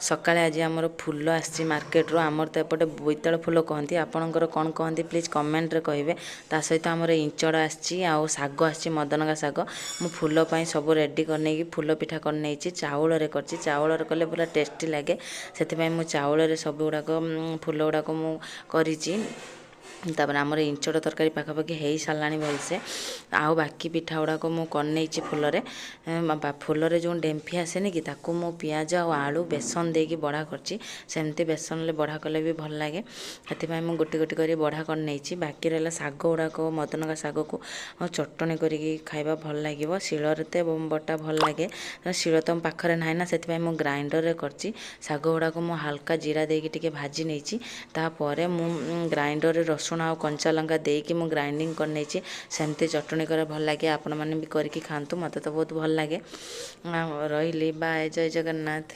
ସକାଳେ ଆଜି ଆମର ଫୁଲ ଆସିଛି ମାର୍କେଟରୁ। ଆମର ତ ଏପଟେ ବୋଇତାଳୁ ଫୁଲ କହନ୍ତି, ଆପଣଙ୍କର କ'ଣ କହନ୍ତି ପ୍ଲିଜ୍ କମେଣ୍ଟରେ କହିବେ। ତା ସହିତ ଆମର ଇଞ୍ଚଡ଼ ଆସିଛି ଆଉ ଶାଗ ଆସିଛି, ମଦନଗା ଶାଗ। ମୁଁ ଫୁଲ ପାଇଁ ସବୁ ରେଡ଼ି କରିନେଇକି ଫୁଲ ପିଠା କରିନେଇଛି। ଚାଉଳରେ କରିଛି, ଚାଉଳରେ କଲେ ପୁରା ଟେଷ୍ଟି ଲାଗେ, ସେଥିପାଇଁ ମୁଁ ଚାଉଳରେ ସବୁ ଗୁଡ଼ାକ ଫୁଲ ଗୁଡ଼ାକ ମୁଁ କରିଛି। ତାପରେ ଆମର ଇଞ୍ଚଡ଼ ତରକାରୀ ପାଖାପାଖି ହେଇସାରିଲାଣି ଭଲସେ, ଆଉ ବାକି ପିଠା ଗୁଡ଼ାକ ମୁଁ କରିନେଇଛି ଫୁଲରେ। ଫୁଲରେ ଯେଉଁ ଡେମ୍ଫି ଆସେନି କି, ତାକୁ ମୁଁ ପିଆଜ ଆଉ ଆଳୁ ବେସନ ଦେଇକି ବଢ଼ା କରିଛି। ସେମିତି ବେସନରେ ବଢ଼ା କଲେ ବି ଭଲ ଲାଗେ, ସେଥିପାଇଁ ମୁଁ ଗୋଟି ଗୋଟି କରି ବଢ଼ା କରିନେଇଛି। ବାକି ରହିଲା ଶାଗ ଗୁଡ଼ାକ, ମଦନଗା ଶାଗକୁ ଚଟଣି କରିକି ଖାଇବା ଭଲ ଲାଗିବ। ଶିଳରେ ତ ବଟା ଭଲ ଲାଗେ, ଶିଳ ତ ମୋ ପାଖରେ ନାହିଁ ନା, ସେଥିପାଇଁ ମୁଁ ଗ୍ରାଇଣ୍ଡରରେ କରିଛି। ଶାଗ ଗୁଡ଼ାକ ମୁଁ ହାଲକା ଜିରା ଦେଇକି ଟିକେ ଭାଜି ନେଇଛି। ତାପରେ ମୁଁ ଗ୍ରାଇଣ୍ଡରରେ ରସୁଣ ଆଉ କଞ୍ଚା ଲଙ୍କା ଦେଇକି ମୁଁ ଗ୍ରାଇଣ୍ଡିଙ୍ଗ କରିନେଇଛି। ସେମିତି ଚଟଣି କଲେ ଭଲ ଲାଗେ, ଆପଣମାନେ ବି କରିକି ଖାଆନ୍ତୁ, ମୋତେ ତ ବହୁତ ଭଲ ଲାଗେ। ରହିଲି, ବାଏ, ଜୟ ଜଗନ୍ନାଥ।